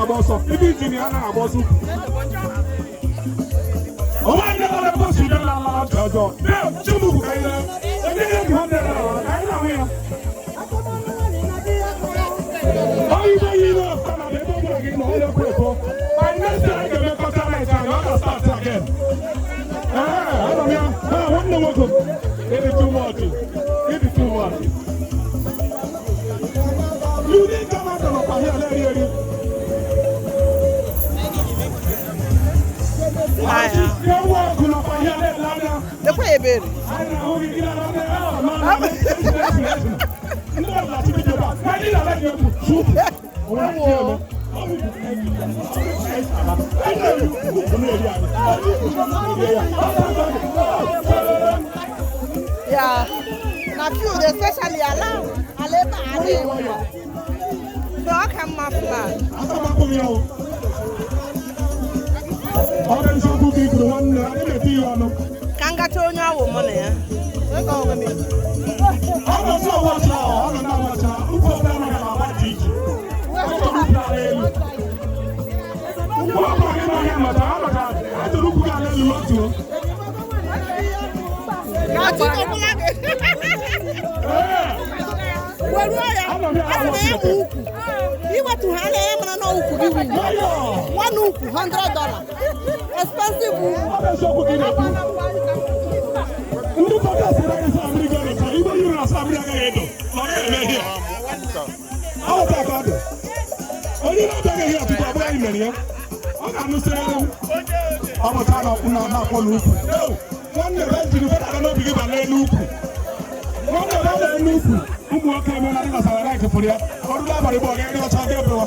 Agba ọsọ ibe injinia anaghị agba ọsọ ukwu. Onwe ndị nọ n'ebe osi ibe na ala ntị ọjọọ. Chimugwu ka anyị na onye ihe gị ha ndị na ka anyị na-ahụ ya. Onye ibe yi na Canada, ebe ọbụla gị nọ, onye ekwe ekwo. Anyị next year anyị ga-eme culture night anyị, ọ ga-start again. Ee, anọ m ya. Ee, nwanne m nwoke, ịdị too much, ịdị too much. Unique Canada nọkwa here na-eri eri. Ewu ọgụ nọkwa here na-ele anya. Lekwa ebere. Anyị na-ahụ gị gị na na na ndị ọbụla chibi ebe a. Anyị na-ala gị egwu tupu. Onwe ndị eme. Anyị na-eri ukwu na-eri anyị. Ya na field, especially ala ebe a adịghị mma. So ọ ka mma flat. Asamakwu m ya o. Ọ bụ eziokwu ka i kwuru, nwanne, anyị na-eti ya ọnụ. Ka m gacha onye ọwụ mụ na ya. Ọ nọ na-awacha, ọ nọ na-awacha, ukwu ọbụla anaghị agba dị iche. Ọ chọrọ ukwu ala elu. Ukwu ọbụla gị na-ahịa maka a maka a chọrọ ukwu gị ala elu otu. Ọbụla gị. Ee, Weruo ya. Anọ m ya. A sị na ya bụ ukwu. Iwetu ha na ya mara na ukwu gị wuru. Nwayọọ. One ukwu $100. Expensive ukwu. Ọ bụ eziokwu ka ị na-ekwu. Ndị protest anaghị asa mmiri ga-edo. Igwe yiri na asa mmiri agaghị edo. Ma ọ gaghị eme ihe. Ọ bụ ka ọ dị. Onye na-abịaghị ihe tupu ọ bụghị anyị mere ya. Ọ ga-anụsịrị m. Ọ bụ taa na na-akpọ n'ukwu. Nwanne be jiri fedara n'obi gị ba n'elu ukwu. Nwanne be n'elu ukwu. Ụmụ nwoke emela dị na Saraik fụrụ ya. Ọrụ abalị bụ ọga ndị ọcha ndị ebewa.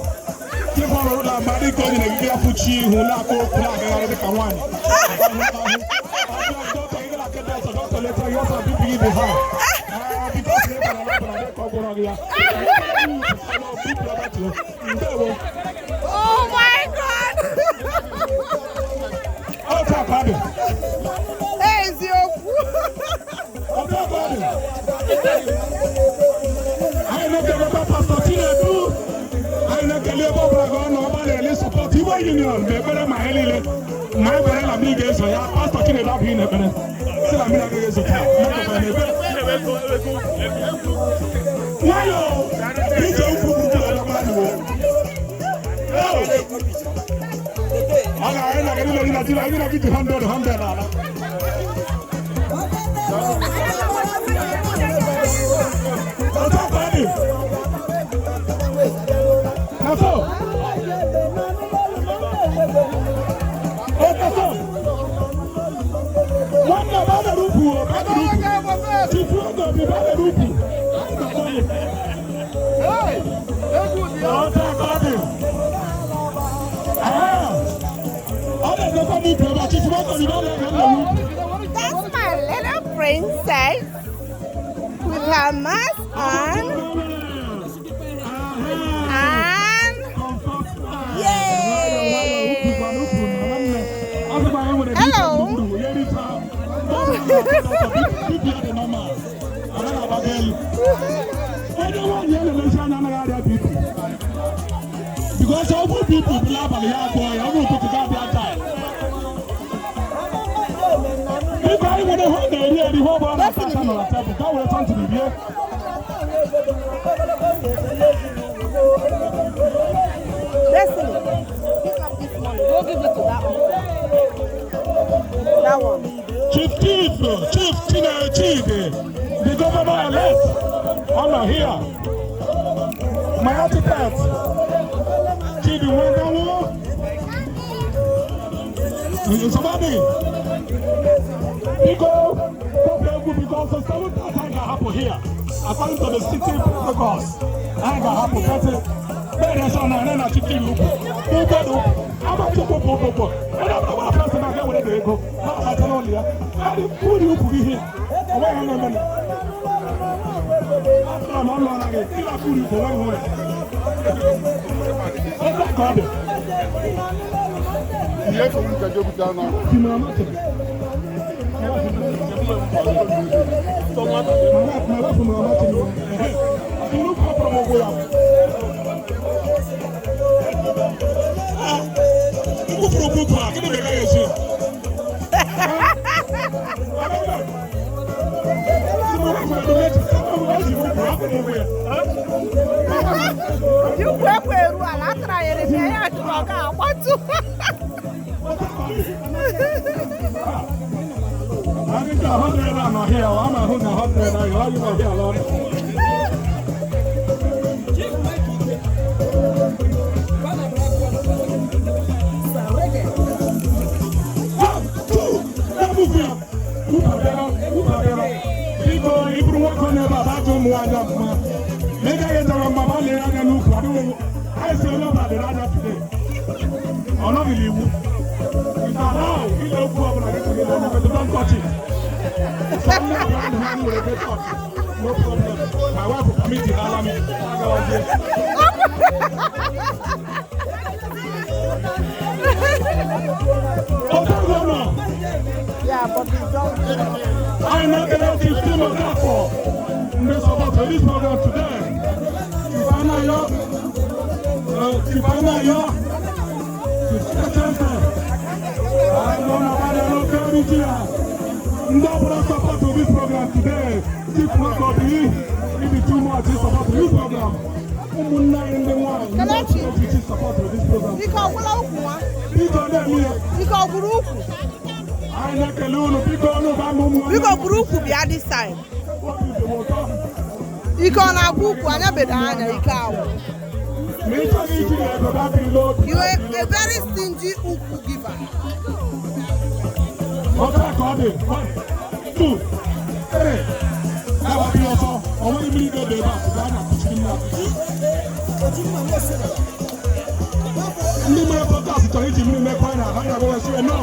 Chekwa ọrụ ụlọ mgbe dị ka onye na-egide ya fụchi ihu na-akpọ okwu na-agagharị dị ka nwaanyị. Doctor later, yes, I'll be the high. Because they Oh my God! Eziokwu. Anyị na-ekelekwa Pastor Chinedu. Anyị na-ekele ebe ọbụla gị ọ nọ, ọgba na-ele support Igbo Union ma ekpere ma ihe niile ma ekpere na mmiri ga-ezo ya. Pastor Chinedu abụghị na ekpere si na mmiri agaghị ezo taa. Mmadụ na ekpere nwayọọ ije ukwu bụ ọdọkwa. Ọ ga-anyị na gị niile na anyị na gị ji 100 100 ala. Ọtọ ka ọ dị. Na so. Ọtọ. Nwanne ba da ukwu o, ba da ukwu. Chifu oge bi ba da ukwu. Ọtọ ka ọ dị. Ọ na-edekwa m ukwu ebe a, chifu oge bi ba da ukwu. That's my little princess with her mask on and yay! Hello. Onye nwaanyị elelezi anya anaghị arịa BP. Because ọ bụ BP bụ n'abalị ya agụọ ya, ọ bụ ụtụtụ ga-abịa taa. Biko, anyị nwere ihe ọ na-eri eri, ihe ọ bụla na-ata ata nọ na tebụl ka were tọntịrị rie. Destiny, pick up this money. Go give it to that uncle. That one. Chief Chief Chief Chine Chidi, the governor elect, ọ nọ here. My architect, Chidi Nwanyanwụ. Somebody, biko, kpọpụ egwu because the 7:30 anyị ga-ahapụ here. According to the city protocols, anyị ga-ahapụ 30. Bẹ́ẹ̀ sọ na na chichiri ukwu. Ugbo dị ukwu. Amachukwu bụ ụkwụ. Onye ọbụla gbara pasị na ga-ewere dị ego. Na-abacha n'ụlọ ya. Adị uri ukwu gị ihe. Ọ nweghị ihe na-eme. Asịrị na ọ lụọla gị. Ị na-akụ uri ukwu, onweghị nwere. Otu a ka ọ dị. Ihe fọrọ nke jupụta nọ. Si na ọmasị. My wife na ọmasị m. Nnukwu ọbụrụ m ụgwọ ya. Nnukwu ukwu a, gịnị mere gaghị esi ya? Ukwu ekwe eru ala atara ya ere ya jụrụ ọ ga-agbatu. I think 100 nọ here, ọ ma hụ na 100 ahụ, ọ gị nọ here alọ. One, two, na-amụkwu ya. Ukwu abịala, ukwu abịala. Biko, ị bụrụ nwoke n'ebe a, bajụ ụmụ nwaanyị ọfụma. Ma ị gaghị edọrọ mma, ma lee anya n'ukwu, adịghị anyị si onye ọbụla lere anya today. Ọ nọghị n'iwu. It's allowed ile okwu ọbụla gị chọrọ ile anya, but don't touch it. So ndị ọbụla ndụ ha nwere ike touch. No problem. My wife will permit it, allow me. Agawazie. Ọ̀tá Yeah, but we don't. I now get Chief Tim Okafor ndị support this program today. Chief Anayo, Chief Anayo, Chief Chente, I don't know about the local media. Ndị ọbụla support this program today. Chief Nwakobi, if it too much, support this program. Ụmụnne anyị ndị nwanyị, ndị Kelechi. ọchịchị support this program. Ike ọgwụla ukwu nwa. Biko na-eme ya. Ike ọgwụrụ ukwu. Anyị na-ekele unu, biko unu ba m ụmụ Biko buru ukwu bịa this time. Obi dị m ụtọ. Ike ọ na-agwụ ukwu anya bedo anya ike awụ. Ma ị chọghị iji ya ego battery n'obi. You are a very stingy ukwu giver. Otu a ka ọ dị. One, two, three. Na-agbapụ ya ọsọ. Ọ nweghị mmiri ga-ebe ebe a, pụta a na-akụchiri mmiri akụchi. Ndị mere podcast chọrọ iji mmiri mekọ anyị na ha na-agwa sị no.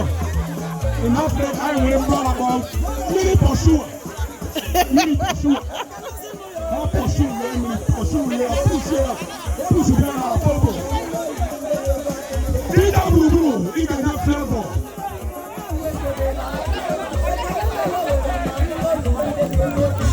In Africa, anyị nwere mgbe ọ na-akpọ mmiri pọsua. Mmiri pọsua.